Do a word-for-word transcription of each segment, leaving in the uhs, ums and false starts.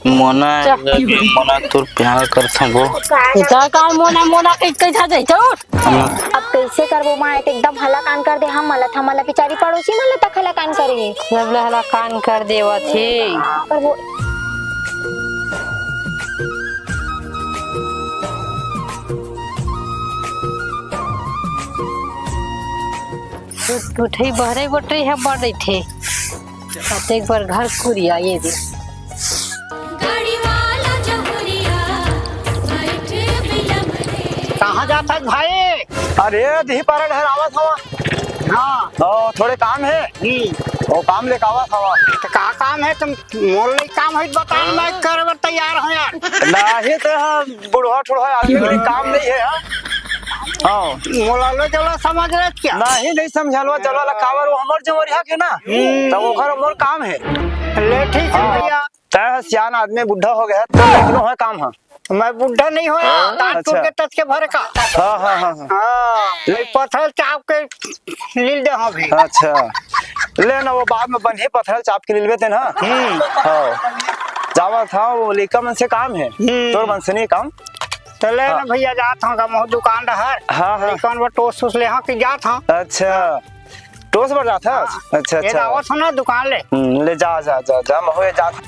मोना, मोना तोर प्यार करथों वो। इतना का मोना, मोना कहि कहि था जाई, चल उठ। अब कइसे करबो माँ, ये तो एकदम हला कान कर दे। हम मला था, मला बिचारी पड़ोसी मला तक हला कान करे हे। सब ला हला कान कर देवत हे। का करबो? उठई बहरे गोटई हे बड़ रहिथे। अतेक बर घर कुरिया ये दे। गाड़ी वाला जहुरिया, बैठे बिलम रे। कहाँ जात हस भाई? अरे, दिही पारा डहर आवत हवा। हाँ। ओ, थोड़े काम हे। हम्म। ओ, काम लेके आवत हवा। तो का काम हे? तुम मोर ले काम हे, बता, मैं करे बर तैयार हूँ यार। नहीं तो हम बुढ़वा ठुढ़वा आदमी के काम नहीं हे, हाँ? हाँ। मोला लो जला समझ रहे क्या? नहीं, नहीं समझलवा, जला ला काबर, वो हमर जवरिया के ना, हम्म। तब ओकर मोर काम हे। ले ठीक हे हाँ। भैया। तैं ह सियान आदमी, बुढ़ा हो गया, तो देख लो है काम ह। मैं बुढ़ा नहीं हूँ, दांत अच्छा। टूट के तच के भरे का। हाँ, हाँ, हाँ, हाँ। हाँ, ये पथल चाप के लील दे हाँ भी। अच्छा, ले ना, वो बाद में बनही, पथल चाप के लीलबे तेन ह। हम्म। हाँ, जावत हँव, वो लइका मन से काम हे, हम्म। तोर मन से नहीं काम। तो ले ना हाँ। भैया, जात हँव का महूँ दुकान डहर। हाँ, हाँ। लइकन बर टोस उस ले हँव कि जात हँव। अच्छा, टोस बर जात हस? हाँ। अच्छा, ये अच्छा। आवत हँव ना दुकान ले। हम्म, ले जा, जा, जा, जा, महूँ ये जात।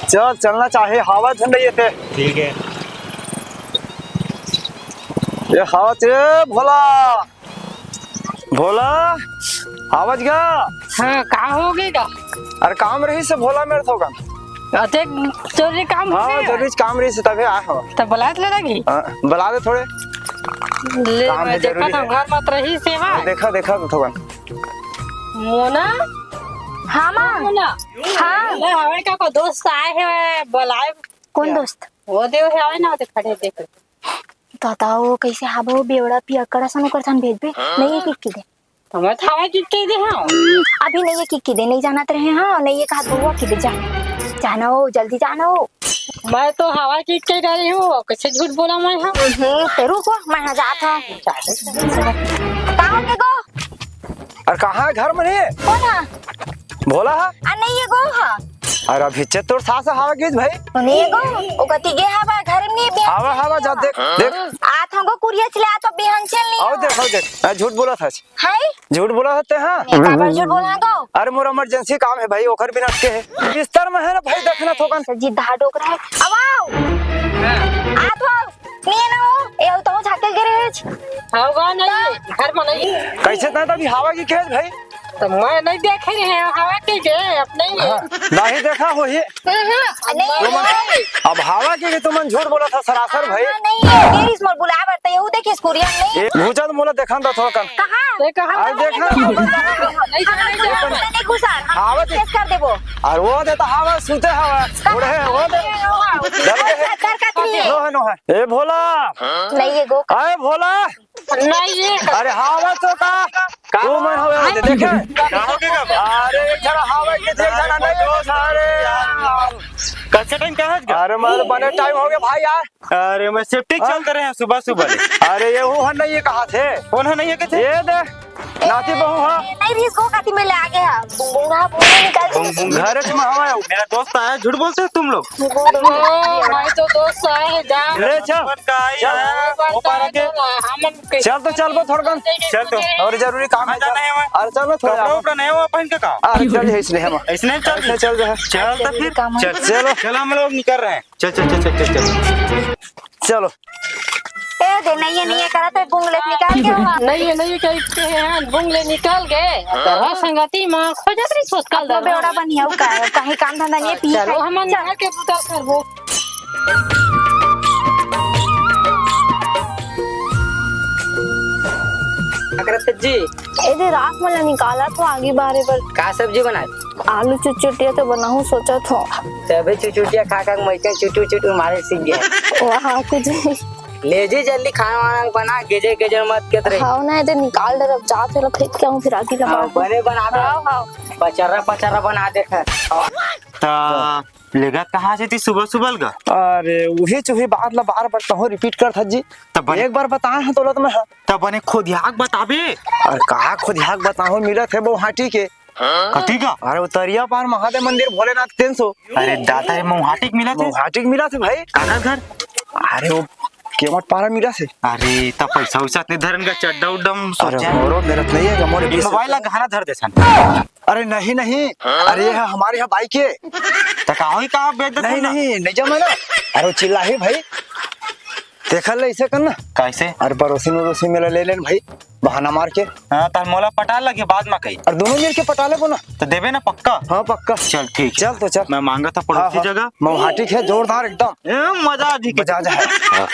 चल, चलना चाही, हवा झन रही हे ते। ठीक हे। ये हवा चे भोला। भोला, आवत गा? हाँ, का हो गे गा? अरे काम रहिस हे भोला मेर थोकन। अते जरूरी काम हाँ, हे? जरूरी काम रहिस हे तभे आए हँव। त बलात ले लगी? हाँ, बला दे थोड़े। ले, काम मैं हे, देखा जरूरी था हे। घर मत रहिस हे। देखा, देखा तो थोकन। मोना? हाँ, माँ। मोना? हाँ। ले, हवे का को दोस्त आए हे, बलाए। कौन दोस्त? वो देव हे, आए ना, वो दे खड़े देख। दादा, वो कइसे हाबो बेवड़ा पियक्कड़ असन ओकर सन भेजबे? नहीं हे किक्की दे। त मैं थावा किक्की दे हँव। अभी नहीं हे किक्की दे, नहीं जानत रहे हँव, नहीं हे कहा बउआ की दे, जा। जाना हो, जल्दी जाना हो। मैं तो हवा किक्की डरी हँव, कइसे झूठ बोला मैं हँव? हम्म, ते रुक, मैं हा जात हँव। का हो गे गो? अरे कहाँ हे, घर में नहीं हे? कौन हे? भोला हे? आ, नहीं हे गो हा। अरे अभी चे तोर सास हवा गिस भाई। नहीं हे गो, ओ कति गे हवा, घर में नहीं हे। हवा, हवा, जा देख, देख। आत हँव गो कुरिया चले, आ तो बिहान चल नहीं। आओ देख, आओ देख। आ, झूठ बोलत हस। हाय? झूठ बोलत हस ते, हाँ? मैं काबर झूठ बोलहूँ गो? अरे मोर emergency काम हे भाई, ओखर बिना अटके हे। बिस्तर में हे ना भाई, देखना थोकन। सर जी, धा डोकरा हे। अब आओ। आत हँव। नहीं हे ना वो, ए, तो झाँके गे रहेच। हवा नहीं, घर में नहीं। कइसे तैं त अभी हवा किक्की केहेस भाई? त मैं नहीं देखे रहे हँव, हवा किक्की गे, अब नहीं हे। हाँ, नहीं देखा होही। नहीं, नहीं। अब हवा किक्की गे तुमन झूठ बोलत हव सरासर भाई। हाँ, नहीं हे, देरिस मोर बुलाए बर, त यहू देखिस कुरिया नहीं। ए, भूजा त मोला देखन दा थोकन। कहाँ? ते कहाँ? अरे देखा। नहीं, नहीं, नहीं, नहीं। नहीं घुसा। हवा दे। केस कर देबो। अरे वो दे त हवा सुते हवा। उड़े हे, वो दे। डर गए हे। डर का नहीं हे। नो हे, नो हे। ए भोला। नहीं हे गो। अरे भोला। नहीं हे। अरे हवा तो का? का? तू मन हवे दे, देखे? का हो गया? अरे एक झन हवा के, एक झन नहीं हे, सारे। कइसे टाइम का हे? अरे मैं बने टाइम हो गया भाई यार। अरे मैं सेफ्टी हाँ? चल रहे हँव सुबह सुबह ले। अरे ये वो हन नहीं हे कहा थे? कौन हे नहीं हे कहा थे? ये दे। नाती बहू हा। नहीं रिस को काती में ले आ गया। बूढ़ा बूढ़ा निकल गया। घरे च में हवा हे। मेरा दोस्त आया, झूठ बोलते हो तुम लोग। ओ, भाई तो दोस्त आए हैं, जा। ले चल। बचपन का आई चल। है, वो पारा के। हम चल तो चल बो थोड़कन। चल तो। और जरूरी काम हे, हाँ, जाना हे वहाँ। अरे चल ना थोड़ा कपड़ा आवा। उपड़ा नहीं हुआ पहन के का? अरे चल, इसने हम। इसने चल। इसने चल जा। चल तो फिर। काम है। चल। चलो। चलो हम लोग निकल रहे हैं। चल, चल, चल, चल, चल, चल। चलो। ए दे, नहीं हे, नहीं हे, करत हे, बुंग ले निकाल के वहाँ। नहीं हे, नहीं हे, कह के हे, हाँ, बुंग ले निकाल के। तो हाँ, संगति माँ खोजत रही सोच कल अब दर। बेवड़ा बनी है, का है, कहीं काम धंधा नहीं हे, पी चलो, खाई। हम चल। नहा के बुता करबो। अकरत जी। ए दे, राख मोला निकाला तो आगी बारे बर। का सब्जी बनाए? आलू चुचुटिया तो बनाहूँ सोचत हँव। तभे चुचुटिया खा खा के मइका चुटू चुटू मारे सीख गया। वाह, कुछ नहीं। ले जी जल्दी खाना वाना बना, गेजर गेजर मत करत रही। हाँ ना, इधर निकाल दे, अब जात हे, फेंक के आऊँ, फिर आगी लगा हाँ, दूँ। बने बना दे। हाँ, हाँ। पचर्रा पचर्रा बना दे। ता लेगत कहाँ से ती सुबह सुबह ल गा? अरे, उही चुही बात ला बार बार कहूँ रिपीट करत हस जी। त बने एक बार बताए हँव तोला त मैं ह। त बने खोदिया के बताबे। अरे, का खोदिया के बताहूँ, मिलत हे मउहाटी के। कती का? अरे, वो तरिया पार महादेव मंदिर भोलेनाथ तेन सो। अरे दादा, ये मउहाटी के मिलत हे? मउहाटी के मिलत हे भाई। काकर घर? अरे, वो केवट पारा मिलत हे। अरे, त पैसा वैसा नहीं धरन का, चड्डा उड्डा म अरे, सोचे। मोरो मेरत नहीं है, मोर ये मोबाइल ला गहना धर दे सन। अरे नहीं, नहीं। अरे, ये है हमारे यहाँ बाइक है। त का होई, का बेच दे नहीं, तू ना? नहीं, नहीं जमा ना। अरे, वो चिल्लाही भाई। देखा ले, ऐसे करना। कैसे? अरे, पड़ोसी नड़ोसी मेला ले लेन भाई, बहाना मार के। हाँ, त मोला पटा लगे, बाद में कही। अरे, दोनों मिल के पटा लेबो ना। त देबे ना पक्का? हाँ, पक्का। चल, ठीक है। चल तो चल। मैं मांगा था पड़ोसी हाँ, हाँ। जगह। मउहाटी है, जोरदार एकदम। ए, मजा आ जी। मजा आ जाए। हाँ।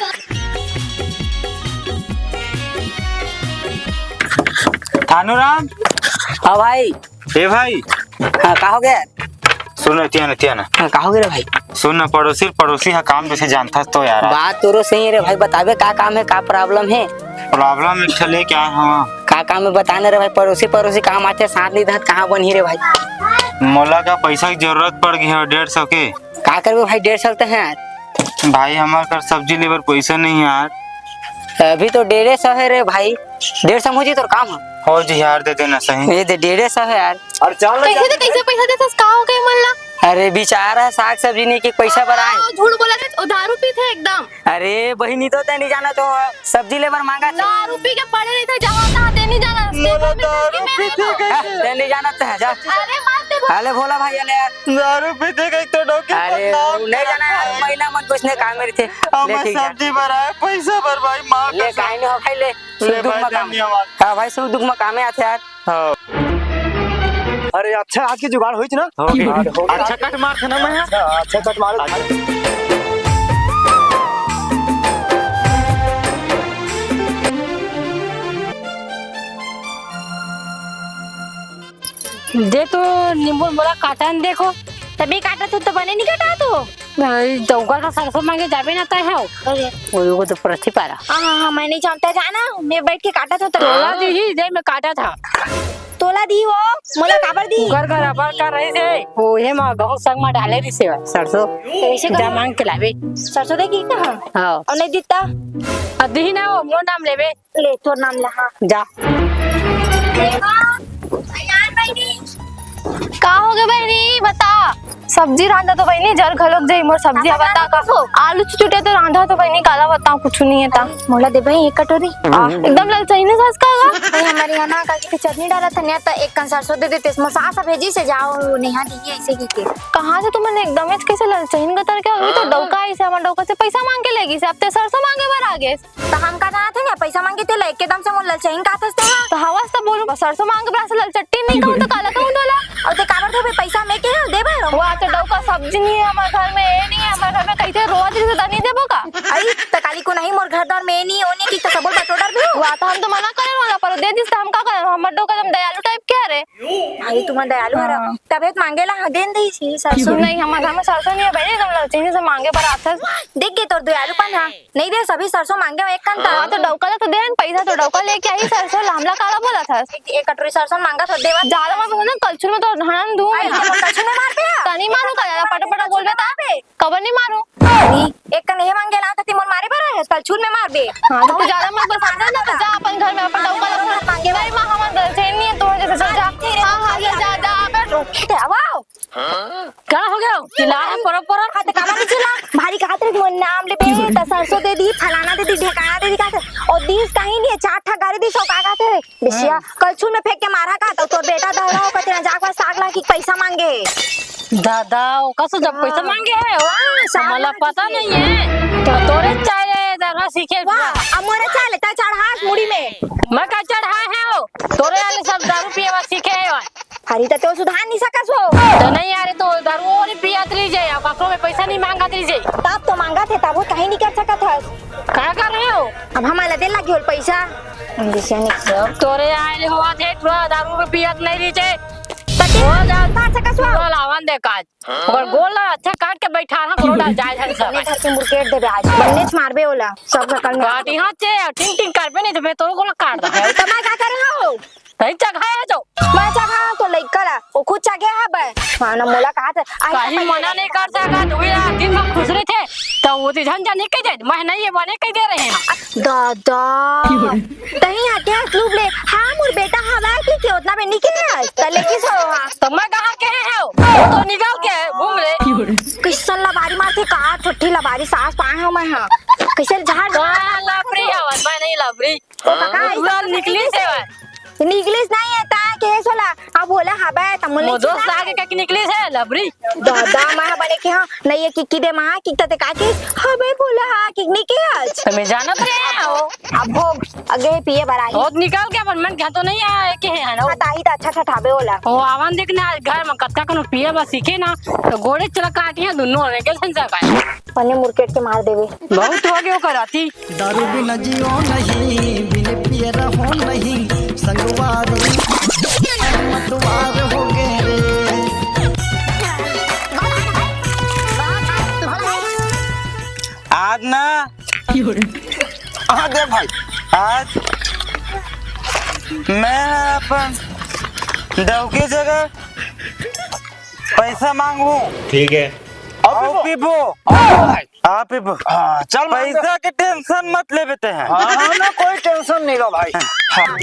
थानूराम। हाँ भाई। ए भाई। हाँ, का हो गया? सुन न, तिया न, तिया न। हाँ, का हो गया रे भाई? सुन न, पड़ोसी, पड़ोसी हा काम जैसे जानता तो यार। बात तोरो सही है रे भाई, बताबे का काम है, का प्रॉब्लम है? प्रॉब्लम एक ठे लेके आए हँव। का काम है बता न रे भाई, पड़ोसी, पड़ोसी काम आथे, साथ नहीं देहत, कहाँ बनही रे भाई? मोला का पैसा की जरूरत पड़ गई है, डेढ़ सौ के। का करबे भाई, डेढ़ सौ तो है यार। भाई, हमार कर सब्जी लेबर पैसा नहीं है यार। अभी तो डेढ़े सौ है रे भाई, डेढ़ सौ में हो जी तोर काम है। हो जी यार, दे देना सही। ये दे, डेढ़े सौ है यार। अरे चल ना, कैसे चल। तो कैसे पैसा देथस, का हो गए मन ला? अरे बिचारा है, साग सब्जी नहीं कि पैसा बर आए। हाँ, झूठ बोला था, वो दारू पीथे एकदम। अरे बहिनी, तो तैं नहीं जाना तो सब्जी लेबर मांगा था। दारू पी के पड़े रहिथे, जहाँ तहाँ तैं नहीं जाना। मोला दारू पीथे कहिके। हाँ, तैं नहीं जाना तो है, जा। अरे मत दे। अरे भोला भाई, अले यार। दारू पीथे कहिके तो डौकी अरे, बदनाम नहीं जाना यार, करत हे। महिला मन कुछ नहीं काम में रहिथे। हम ले, ठीक है। सब्जी बर आए, पैसा बर भाई, माँ ले, कसम। काहे नहीं हो भाई, ले। ले सुख दुख भाई, में काम। धन्यवाद। हाँ भाई, सुख दुख में कामे आथे यार। हाँ। अरे अच्छा, आज के जुगाड़ होइच ना? हो गया। हाँ, हो गया। अच्छा कट मार था ना मैं। अच्छा, अच्छा कट मार। दे तो नींबू मोला काटन देखो। तभी काटा तू तो बने नहीं काटा तू। नहीं, डौका का सरसों मांगे जाबे ना तय है। अरे। वो लोगों तो प्रति पारा। हाँ, हाँ, हाँ, मैं नहीं जानता, जाना, मैं बैठ के काटा था तो। तोला दी ही, दे मैं काटा था। तोला दी हो, मोला काबर दी? घर घर अबर कर रही थे। वो हे माँ, गहूँ संग में डाले रही से सरसों। तो ऐसे जा करो। मांग के लावे। सरसों दे की कहाँ? हाँ। और नहीं दिता? अब दी ही ना हो, मोर नाम लेवे। ले, तोर नाम ले, हाँ। जा। का हो गया बहिनी? बता। सब्जी रांधा तो बहिनी, जर घलोक जाई मोर सब्जी, अब बता का। आलू छुटे तो रांधा तो बहिनी, काला बताऊं, कुछ नहीं है ता। मोला दे भाई एक कटोरी। आ, एकदम ललचाई ने सास का गा। भाई, हमारे यहाँ ना का के चटनी डाला था, नहीं तो एक कन सरसों दे देते। मोर सास भेजी से जाओ, नेहा दी है, ऐसे की के। कहाँ से तुमने एकदम कैसे ललचाइन गतर के? अभी तो डौका आई से, हमार डौका से पैसा मांग के लेगी से, अब ते सरसों मांगे बर आ गए। त हम का जानत हन, या पैसा मांगे ते लइके दम से मोर ललचाइन का थस ते हा? त हवस त बोलू, सरसों मांगे बर से ललचट्टी नहीं कहूं त काला कहूं तोला? अउ ते काबर देबे पैसा में के हा, देबे? वो तो डौका सब्जी नहीं है हमारे घर में, ये नहीं है हमारे घर में, कहिथे रोज से त नहीं देबो का? अई, त काली को नहीं मोर घर दर में ये नहीं, वो नहीं कि त सबो बटोर डरबे। वो तो हम तो मना करे वाला, पर दे दिस त हम का करे, हमर डौका एकदम दयालु टाइप के हरे। भाई, तुम दयालु हरा। हाँ। तबे त मांगे ला, हाँ, देन दे इसी सरसों। नहीं, हमारे घर में सरसों नहीं है बहिनी, एकदम ललचाइन से मांगे बर आथस। देख के तोर दयालुपन हा। नहीं दे, सभी सरसों मांगे हो एक कंटा। हाँ, तो डौका ला तो देन, पैसा तो डौका लेके आई, सरसों ला हमला काला बोला था। एक, एक कटोरी सरसों मांगा तो देवा। ज्यादा मत बोलना, कलछुल में तो हड़न दूं मैं। अरे, कलछुल में मार बे। तनी मारू का ज्यादा, पटा पटा बोलबे ता। कबर नहीं मारू। नहीं, एक कन ये मांगे ला, कती मोर मारे बर है, कलछुल में मार बे। हाँ, तो तू ज्यादा मत बता ना, तो जा अपन घर में, अपन डौका ला मांगे। नहीं, माँ, हमारे घर से नहीं है, तोर जैसे चल जा। हाँ, हाँ, जा, जा, जा, बैठ। ते आवाओ। का हो गया? चिल्ला है, परो, परो। हाँ, तो काबर नहीं चिल्ला? भारी कहा तेरे मोर नाम ले बे, त सरसों दे दी, फलाना दे दी, ढेकाना दे दी, कहा थे। और दीस कहीं नहीं है, चार ठा गारी दी, सो का कहते रे? बिशिया, हाँ। कलछुल में फेंक के मारा का, तो तोर बेटा दौड़ा हो, कहते ना, जाकर साग ला की पैसा मांगे। दादा, वो का सो जब पैसा हाँ। मांगे है, वो हाँ, साग हमला ला पता की नहीं है। तो तोरे चाहे दरवा सीखे वाह, अब मोरे चाहे लेता चढ़ास मुड़ी में। मैं का चढ़ा है वो? तोरे वाले सब दारू पिए वाला सीखे है वो। अरे, त तो सुधार नहीं सकस हो। त नहीं यार, तो दारू और पियात रही जाए, अब ककरो में पैसा नहीं मांगत रही जाए। तब तो मांगत हे, तब वो कहीं नहीं कर सकत हस। का कर रहे हो? अब हमारा दे लगी होल पैसा। जैसे नहीं। सब तोरे आए ले होवत हे, थोड़ा दारू पियात नहीं रही जाए। त ते हो जा। कर सकस हो। पूरा लावन दे काज। ओकर गोल ला अच्छा काट के बैठा रहा, करो डाल जाए झन सब। बन्ने धर के मुरकेट देबे आज। बन्ने च मारबे ओला, सब सकल में। काटी हाथ से, टिंग टिंग करबे नहीं तो मैं तोरो गोल काट दे। त मैं का करे हो? तही चघाए हे जो। मैं चघा तो लइका ला, वो खुद चघे हे बे। हाँ ना, मोला कहा थे, आई काहे तो मना नहीं कर सकत, वही रात दिन में खुश रहिथे, तो वो तो झन झन नहीं कह दे, मैं नहीं ये बने कह दे रहे हैं। दादा, तही हटे हस लूप ले, हाँ, मोर बेटा हवा की के उतना बे निकले हस, तले किस हो, हाँ। तो मैं कहाँ के हे हो? वो तो निकल के घूम ले। किसन लबारी मारथे का, ठोठी लबारी सास पाए हो मैं, हाँ। कैसे झाड़ कहाँ लबरी हवस, मैं नहीं लबरी। ओ काका, वो ऐसा तुरंत तो निकली नहीं से। निकलिस नहीं हे, ता के सोला। अब बोला हबे, तमुल वो दोस्त आगे का निकली से, लबरी। दादा, मैं बने के हाँ, नहीं ये किक्की दे माँ, किक तते का के, हबे बोला हाँ, किक नहीं के आज। तो मैं जानत रहे हो। अब भोग, आगे पिए बर आई। बहुत निकल के अपन मन घर तो नहीं आया, के है ना। हाँ, ताही तो अच्छा ठठाबे बोला। वो आवन देख ना, घर में कतका कनो पिए बस सीखे ना, तो गोड़े चला काटिया दोनों ने, के संसा का। पन्ने मुरकेट के मार देवे। बहुत हो गयो कराती। दारू बिना जियो नहीं, बिन पिए रहो नहीं, संगवारी मतवार हो गए रे। आज ना, हाँ देख भाई, आज मैं अपन डौकी जगह पैसा मांगू। ठीक है। अउ पीबो। अउ पीबो। अउ भाई। आप ही ब-, हाँ, चल मान ले। पैसा के टेंशन मत ले बेटे हैं। हाँ, हाँ, ना, कोई टेंशन नहीं लो भाई। हाँ।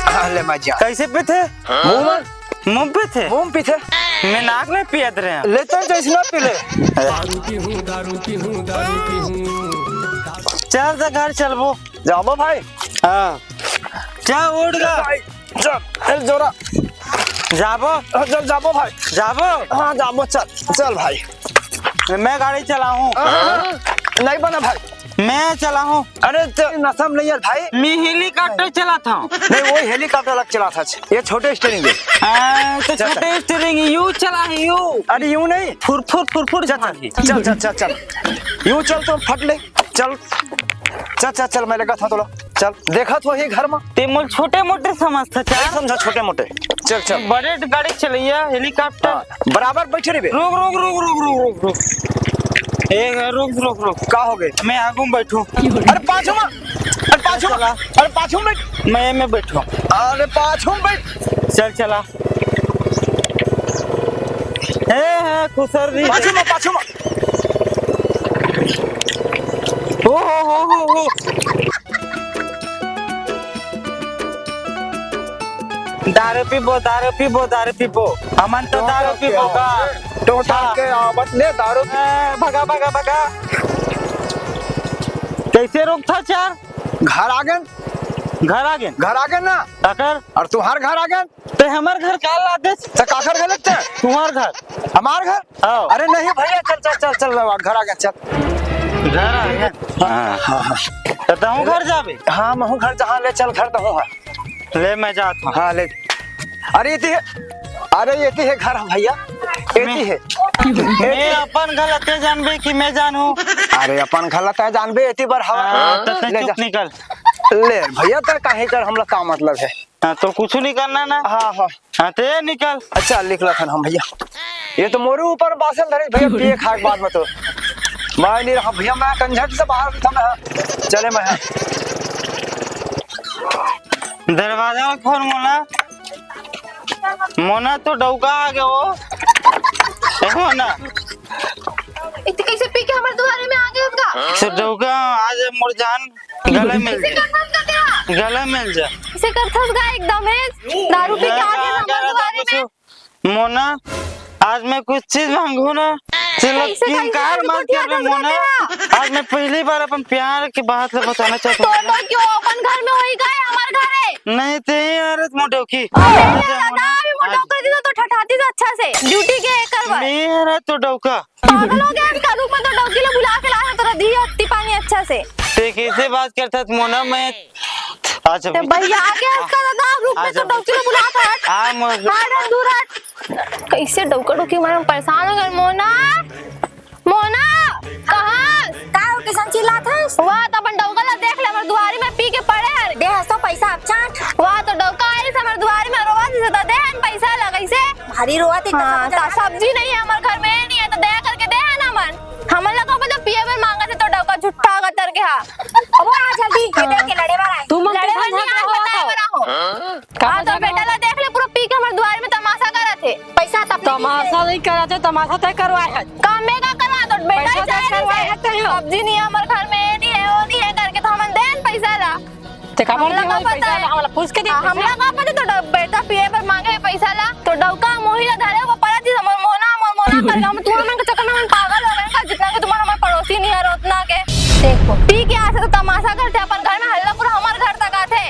हाँ, ले, मैं जा। कैसे पीथे? मुंह में। मुंह पीथे? मुंह पीथे। मैं नाक में पियत रहे हैं। ले तो जैसे ना पी ले। दारू पीहूँ, दारू पीहूँ, दारू पीहूँ। चल तो घर चलबो। जाबो भाई। हाँ। चल उठ गा। भाई, चल, चल जोरा। जाबो? हाँ, चल, जाबो भाई। जाबो? हाँ, जाबो, चल, चल भाई। मैं गाड़ी चलाऊं। हाँ, हाँ, नहीं बना भाई। मैं चलाऊं। अरे, तो नशा में नहीं है भाई। मैं helicopter चलाता हूँ। नहीं, वो helicopter अलग चलाता है। ये छोटे steering है। हाँ, तो चल, छोटे चल। Steering यू चला है, यू। अरे, यूं नहीं। फुर, फुर, फुर, फुर चल, चल, चल, चल, चल। यूं चल तो फट ले। चल, चल, चल, चल, मैं लेगा था तोला। चल, देखा तो ही घर में। ते मोल छोटे मोटे समझता नहीं चार। समझा छोटे मोटे। चल, चल। बड़े गाड़ी चलैया, helicopter। हाँ, बराबर बैठे रहिबे। रुक, रुक, रुक। ए, रुक, रुक, रुक। का हो गए? मैं आगू में बैठू। अरे पाछू में, अरे पाछू में, चला। अरे पाछू में बैठ। मैं, मैं बैठू। अरे पाछू में बैठ। चल, चला। ए, ए, खुसर दी। पाछू में, पाछू में। ओ हो हो हो हो। दारू पीबो, दारू पीबो, दारू पीबो। हमन तो टोटा दारू के पीबो आओ। का। टोटा हाँ। के आओ, बस ले दारू। ए, भगा, भगा, भगा। कैसे रोकथा चार? घर आ गए। घर आ गए? घर आ गए ना। काकर? और तुहार घर आ गए। ते हमर घर का लादेस? ते काकर घर लगते? तुहार घर। हमार घर? हाँ। अरे नहीं भैया, चल, चल, चल, चल, घर आ गया, चल। घर आ गया? हाँ, हाँ, हाँ। तो तहूँ घर जाबे? हाँ, महूँ घर जहाँ ले चल, घर तहूँ है। ले, मैं जात हूँ। हाँ, ले। अरे, ये तो है। अरे, ये तो है घर, भैया। ये तो है। मैं अपन घर लते जानबे कि मैं जानू? अरे, अपन घर लते जानबे, ये तो बर हवा। हाँ, तो तैं ले जा। चुप निकल। ले, भैया, तेरे काहे कर, हमला का मतलब है? हाँ, तो कुछ नहीं करना ना। हाँ, हाँ। हाँ, ते निकल। अच्छा, निकला था ना हम भैया। ये तो मोरे ऊपर बासल धरे भैया, पिए खाए के बाद में तो। मैं नहीं रहा भैया, मैं कंझट से बाहर था मैं। चले मैं। दरवाजा खोल मोना। मोना तो डौका आ गया वो। ए मोना। इतने कैसे पी के हमारे दुआरे में आ गए उनका? तो डौका आज मोर जान गला मिल जा। गला मिल जा। इसे करथस गा एकदम है। दारू पी के आ गए हमारे दुआरे में। मोना, आज मैं कुछ चीज मांगू ना, चलो ऐसे कैसे इनकार मत करबे मोना। आज मैं पहली बार अपन प्यार के बात ला बताना चाहता हूँ। तो क्यों अपन घर में होई गए, हमार घर है। नहीं ते यार मोटो की। अबे दादा, अभी मोटो कर दी तो ठठाती से अच्छा से। ड्यूटी के कर बर। मेरा तो डौका। पागल हो गया इसका, रुक, मैं तो डौकी ला बुला के ला, तोरा दी हत्ती पानी अच्छा से। ते कैसे बात करता मोना, मैं अच्छा, ते भैया आ गया इसका दादा, रुक, मैं तो डौकी ला बुला था। हाँ, दूर हट। कैसे डौका डौकी मारे, परेशान हो गए मोना। मोना, कहाँ? का हो, किसन चिल्लात हस? वाह, तो अपन डौका ला देख ले, हमर दुआरी में पी के पड़े हरे। दे हस तो पैसा अब चाट। वाह, तो डौका आइस हमर दुआरी में रोवा दिस, तो दे हन पैसा ला, कैसे? भारी रोवा थी, हाँ, तो सब्जी नहीं है हमर घर में, नहीं है, तो दया करके दे हन हमन। हमन ला कहबो तो पिए बर मांगत हे, तो डौका झूठा गतर के हा। नहीं करा थे, तमाशा तय करवाए है। काम में का करवा तो बेटा ही पैसा चाहे तय करवाए है तय हो। सब्जी नहीं है हमर घर में, ये नहीं है, वो नहीं है करके तो हमन देन पैसा ला। ते का बोल हमला रही का हो, पैसा पता है? ला, हमला पूछ के दे हाँ, पैसा। हमला का पता तो डब-, बेटा पिए बर मांगे है पैसा ला, तो डौका मोही ला धरे वो पड़ा थी हमर मोना, हमर मोना करके हम तुमन के चक्कर में हम पागल हो गए का, जितना के तुमन हमर पड़ोसी नहीं है उतना के। देखो। पी के आसे तो तमाशा करते अपन घर में हल्ला पूरा हमर घर तक आथे।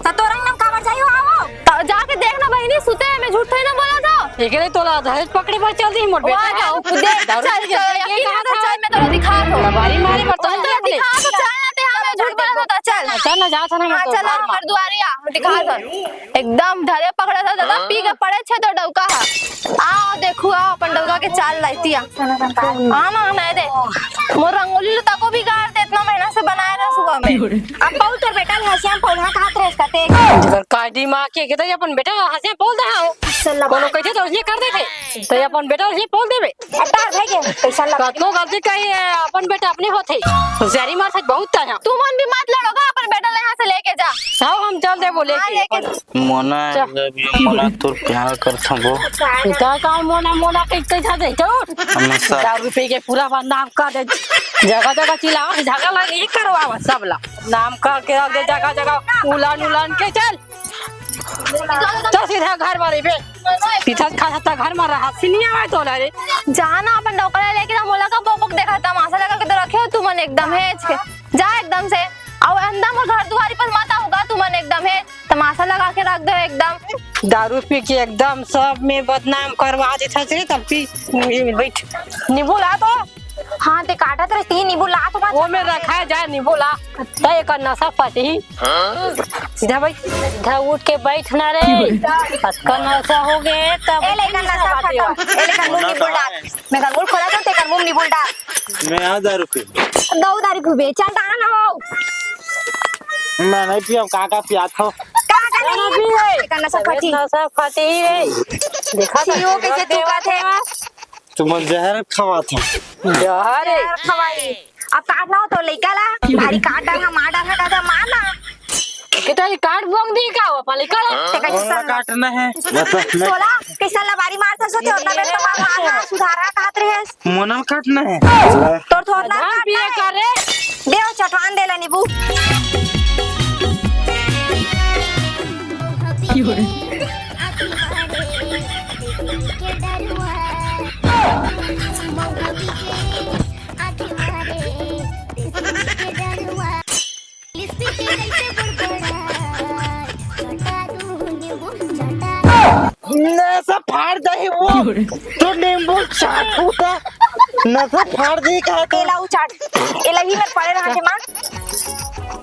त तोरा नाम काबर जाई हो, आवो। त जाके देख ना बहिनी, सुते हे, मैं झूठ थोड़ी ना बोला था। एकरे तोला धरे पकड़े बर चल दी मोर बेटा। वाह, जाओ, देख, दारू चल, पी के चल, चल, यकीन कहाँ है तो था? चल, मैं तोला दिखा दो। लबारी मारे बर तोला चल, दिखा दे। दिखा दो, चल ना ते, हाँ, मैं झूठ बोला था, चल। चल ना, जा था ना, हाँ, मैं चल, तोला। हमर दुआरिया, दिखा दो। एकदम धरे पकड़े था दादा, पी के पड़े छे तो डौका हा। आओ, देखो, आओ, अपन डौका के चाल लाइती आ। आना, आना, दे। मोर रंगोली ल तको बिगाड़ दे, इतना मेहनत से बनाए रहे सुबह में। अब पौल तोर बेटा ल हंसिया में पौलहा कहत रहे इसका ते। जेकर का दिमाग के, के तो अपन बेटा ल हंसिया में पौल दे, हाँ। सल्ला कोनो बात। कहिथे तो ये कर देथे। तो ये अपन बेटा ल ये पौल देबे। अतार भाई के, कैसा लगा? कतनो गलती कही है, अपन बेटा अपने होथे। होशियारी मार सच बहुत है। तुमन भी मत लड़ोगा, अपन बेटा ल यहाँ से लेके जा। सब हम चल दे बोले हाँ, कि लेके अपन जा। Mona, I love you, Mona, तोर प्यार करथों वो। इतना का मोना, मोना के कैसा दे? चल उठ। नमस्कार। दारू पी के पूरा बदनाम कर दे। जगह जगह चिल्लावा, झगड़ा लग, ये करवावा सब ला। नाम करके रख दे जगह जगह, उलान उलान के चल। तो सीधा घर में रहिबे। पीछा खा सकता घर में रहा, सिनिया में तो ला रे। जाना अपन डोकरा लेके ना मोला का बोक बोक देखा, तमाशा लगा के तो रखे हो तुमन एकदम हेच के। जा एकदम से। अउ अंदर मोर घर दुआरी पर मत आऊगा तुमन एकदम हेच। तमाशा लगा के रख दो एकदम। दारू पी के एकदम सब में बदनाम करवा देथस रे, तब पी, ये बैठ। नींबू ला तो। हाँ, ते काटत रहिस, ती नींबू ला तो मत। वो में रखा है, जा नींबू ला। तय एकर नशा फटही। सीधा बैठ, सीधा उठ के बैठ ना रे। अतका नशा हो गए, तब ए, ले एकर नशा फटे। ए, ले एकर मुंह नींबू डाल। मैं एकर मुंह खोला तो, ते एकर मुंह नींबू डाल। मैं आ दारू पी। दो दारू पीबे, चल, दाना ना हो। मैं नहीं पियब, का का पियात हो? का का नहीं? एकर नशा फटी। नशा फटी रे। देखा तो सीओ कैसे तू का थे? तुमन जहर खवात हो। जहर है। जहर खवाई। अब काट ना हो तो लइका ला, भारी काट डाल, मार डाल, हटा दे, मार ना। के तो ये काट बोंग दी का हो, पाली का? ते कैसे मोना सन? काटना है। मतलब मैं तोला कैसा लबारी मार था सोचे, उतना बेर तो मार, मार, मार, सुधारा कहत रहे। मोना काटना है। तोर थोर ना धान काटना पिए है। का रे? दे वो चटवान दे ला नींबू। नसा फाड़ जाही वो। तो नींबू चाटू था। नसा फाड़ दी का तो। एला उचाट। एला ही मेर पड़े रहा थे माँ।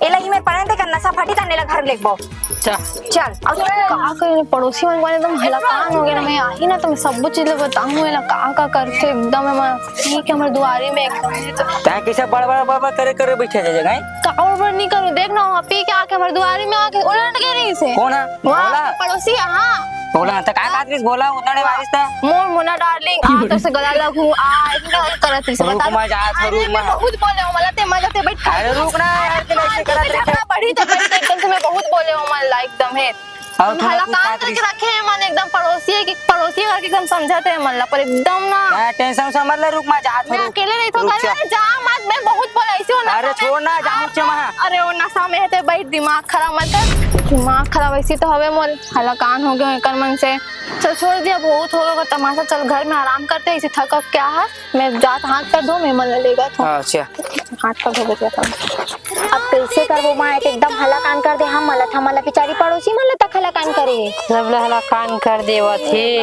एला ही मेर पड़े थे का नसा फाटी था नेला घर लेकबो। चा। चल, अब का करे पड़ोसी मन वाले एकदम हलाकान हो गए ना, मैं आही ना तो मैं सब चीज बताऊँ एला का का करथे एकदम हमर ठीक है हमर दुआरी में एकदम। तैं कैसे बड़ बड़ बड़ बड़ करे करे बैठे थे जगह? का बड़ बड़ नहीं करूँ, देख ना वहाँ पी के आके हमर दुआरी में आके उलट के रही से। कौन है? वहाँ भोला? पड़ोसी है, हाँ। भोला, तो का बात करिस भोला उतना ने मारिस था? मोर मोना डार्लिंग, आ तो से गला लगू, आ इतना करत रही से रुक बता। मैं जा, अरे रुक मैं मैं। बहुत बोले हूँ मला ते मला ते बैठ। अरे रुक ना यार, ते नहीं करत रही। झगड़ा बढ़ी तो बैठ एकदम से मैं बहुत बोले हूँ मला एकदम है। और हम थोड़ा हलाकान कुछ बात करके रही। रखे हैं मन एकदम पड़ोसी है कि पड़ोसी करके एकदम समझाते हैं मन ला, पर एकदम ना। हाँ, टेंशन से मत ले, रुक, मैं जात हूँ, मैं रुक। अकेले नहीं तो रुक, घर जा। में जा मत, मैं बहुत बोला इसी वो अरे नशा में। छोड़ ना, जाऊँ चे मैं। अरे वो नशा में है ते बैठ, दिमाग खराब मत कर, दिमाग खराब ऐसी तो हवे मोर, हलाकान हो गए एकर मन से। चल छोड़ दिया, बहुत हो गया तमाशा, चल घर में आराम करते, इसी थक क्या है। मैं जात हाथ कर दो, मैं मन लेगा तो। अच्छा। हाथ कर दो, बेटा, कर दो। अब कैसे करबो माँ, एक एकदम हलाकान कर दे, हम मला था, मला बेचारी पड़ोसी मला तक हलाकान करे। सब ला हलाकान कर देवत हे।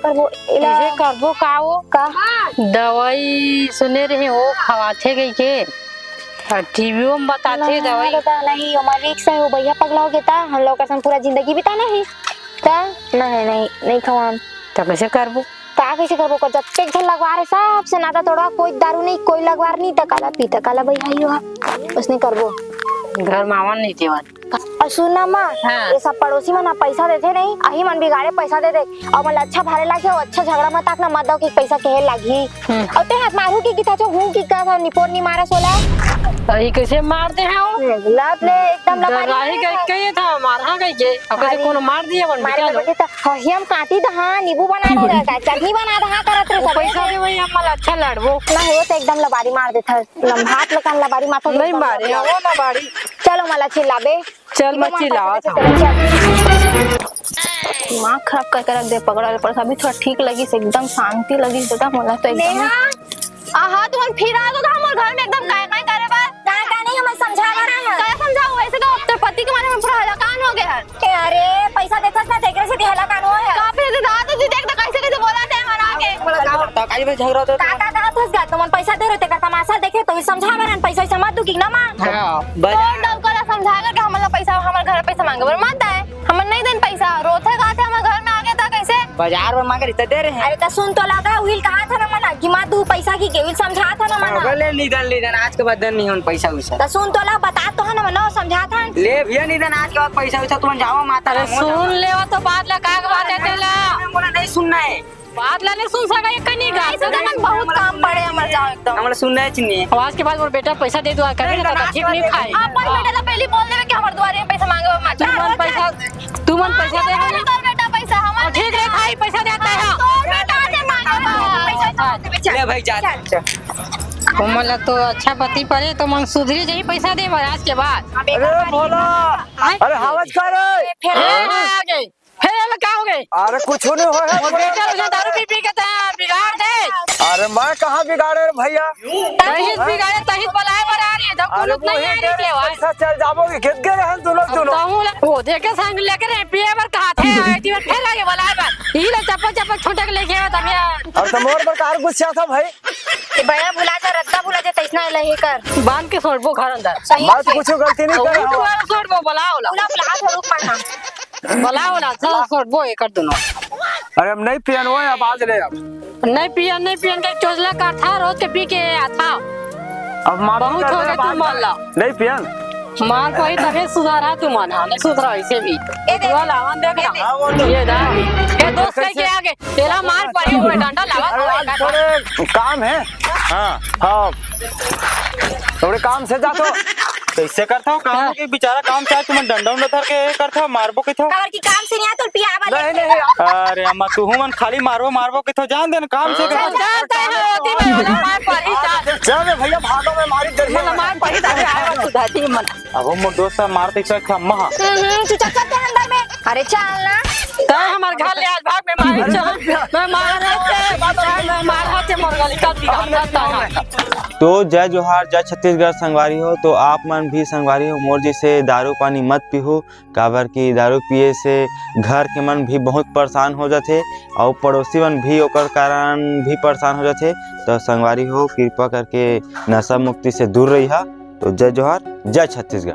करबो, इला कैसे करबो का वो? का? दवाई सुने रहे वो खवाथे गई के। और टीवी में बताथे नहीं, दवाई। नहीं, नहीं, हमारे रिक्स है, वो भैया पगला हो गया था, हम लोग का पूरा जिंदगी बिताना है। का? नहीं, नहीं, नहीं खवान। तो कैसे करबो? का कैसे करबो कर? जब तक घर लगवा रहे, सबसे नाता तोड़वा, कोई दारू नहीं, कोई लगवार नहीं, त काला पी, त काला भाई हाई हो, उसने करबो। घर मावन नहीं देवन। सुन ना माँ, हाँ। ये सब पड़ोसी मन ह पैसा देथे नहीं, अही मन बिगाड़े पैसा दे दे, अउ मन ला अच्छा भारे लागही, अउ अच्छा झगड़ा मत आक ना, मत दव कि पैसा कहे लागही। हम्म। अउ ते हाथ मारू की किथा चो हूँ की का था, निपोर नी मारा सोला। अरे कैसे मारते हैं वो? लत ले एकदम लबारी डराही मारे गई था। कही था, मारा गई के। अब कैसे अरे, कोनो मार दिया अपन मारे बेटा लो। बजे त हहियम काटी द हाँ, नींबू बना दो रहता, चटनी बना द हाँ करत रहे वो सब। पैसा दे वही हम अच्छा लड़बो। ना हो तो एकदम लबारी मार देता, लम्हात लकन लबारी मार नहीं मारे, वो ना बाड़ी। चलो मला चिल्लाबे। चल, मत चिल्लावत हव। चल। दिमाग खराब करके रख दे, पकड़ा ले पड़ता। अभी थोड़ा ठीक लगिस, एकदम शांति लगिस बेटा, मोला तो एकदम। नेहा, आहा, तुमन फिर आ गो का हमर घर में एकदम काय काय करे बर? काय काय नहीं, हमन समझा रहे हैं। काय समझाओ? वैसे तो तेरे पति के मारे में पूरा हलाकान हो गया है। ए, अरे, पैसा देथस ना, तेकरे से हलाकान हो है। का पैसा देथस? तू देख तो कैसे कैसे बोला थे हमारा आके। का, का, का, का, का, का, तुमन पैसा दे रहे थे, का तमाशा देखे तो समझा रहे हैं, पैसा समझ दू कि ना माँ? हाँ, बस। कौन डौका ला समझा करके हमन ला पैसा, हमर घर पैसा मांगे बर मत आए। हमन नहीं देन पैसा, रोथे गाथे हमर घर में आगे त कैसे? बाजार में मांगे रहिते दे रहे हैं। अरे त सुन तो लगा, उहिल कहा था ना मना कि मत दू पैसा की केविल समझा था ना मना। अबे ले निधन, निधन, आज के बाद देन नहीं होन पैसा वैसा। त सुन तो ला, बता तो है ना मना, समझा था। ले भैया निधन, आज के बाद पैसा वैसा तुमन जाओ माता अरे राम हो सुन जाओ। ले, वो तो बात ला का बात है तेला। मोला नहीं सुनना है। बात ला नहीं सुन सका, ये कनी गा। ऐसे तो मन बहुत काम पड़े हमर जाओ एकदम। हमला सुनना है चिन्नी। अब आज के बाद मोर बेटा पैसा दे दो, कभी नहीं, ना तो ना, ठीक नहीं खाए। अपन बेटा तो पहले बोल देवे कि हमर दुआरे में पैसा मांगे मत। तुमन पैसा, तुमन पैसा दे हमें। तोर बेटा पैसा हमर और ठीक नहीं खाई, पैसा देता है। तोर बेटा से मांगे पैसा। ले भाई जा। कोमल तो अच्छा पति परे तो मन सुधरी जाई पैसा दे आज के बाद। अरे भोला, अरे हावज का रे? फेर आ गए। हे, एला का हो गए? अरे, कुछ नहीं हो है। वो बेटा उसे दारू पी पी के तैं बिगाड़ दे। अरे, मैं कहाँ बिगाड़े रे भैया? तहीं बिगाड़े, तहीं बोलाए बर आ रही है, जब अरे, कुलत नहीं आ रही के आवाज। पैसा चल जाबो कि खेत गए रहन दोनों, अब दोनों। तहूँ ला, वो देखे संग लेके रे, पिए बर कहा थे, आए ती बार फेर आगे बोलाए बर। ई ला चप्पल, चप्पल छोटे के लेके आवा तब यार। अरे, तो मोर बर कार गुस्सा था भाई। ये बया भुला जा, रद्दा भुला जा, तैसना लही कर। बांध के सोड़बो घर अंदर। सही मैं तो से। कुछ गलती नहीं करे तू हूँ। वाला सोड़बो, बोलाओ ला। बुला, बुला, थोड़ू पढ़ना। बोला, बोला, चल, छोड़, वो ये कर दूनो। अरे, हम नहीं पियन, वो अब आज ले अब। नहीं पियन, नहीं पियन के चोचला कर था, रोज के पी के आ था। अब मार बहुत कर हो रहे गया, तुम बात मान ला। नहीं पियन। मार पही तबे सुधारा तुम, हाँ, नहीं सुधरा इसे भी। ये देख। तू लावन देख ना। हाँ, वो तो ये दा। ये दोस्त कैसे? कह के आगे, तेरा मार पही हुए डंडा लावा अरे, था, आज एक थोड़े काम है। हाँ। हाँ। थोड़े काम से जा तो। कैसे करता हूँ काम हाँ। के बेचारा काम से आज तुमन डंडा उंडा धर के करता हूँ, मारबो के था। काबर की काम से नहीं आ तो पियावा नहीं, लेके। नहीं। अरे अम्मा, तू मन खाली मारबो, मारबो के था, जान देन काम से हाँ। कर। जानता है, होती में वाला मार पड़ी था। चल रे भैया, भागो, मैं मारी डर मतलब मार पड़ी था, आया सुधाती मन। अब हम दोस्त मारते इस अम्मा। हम्म, हम्म, तू चल, चल, चल अंदर में। अरे चल ना। तय हमार घर ले आज भाग, मैं मारे चल। मैं मार रहा थे, मैं मार रहा थे, मर गली का दिया था। तो जय जोहार, जय छत्तीसगढ़ संगवारी हो। तो आप मन भी संगवारी हो, मोर जैसे दारू पानी मत पीहू, काबर कि दारू पिए से घर के मन भी बहुत परेशान हो जाथे, अउ पड़ोसी मन भी ओकर कारण भी परेशान हो जाथे। तो संगवारी हो, कृपा करके नशा मुक्ति से दूर रहिहा। तो जय जोहार, जय छत्तीसगढ़।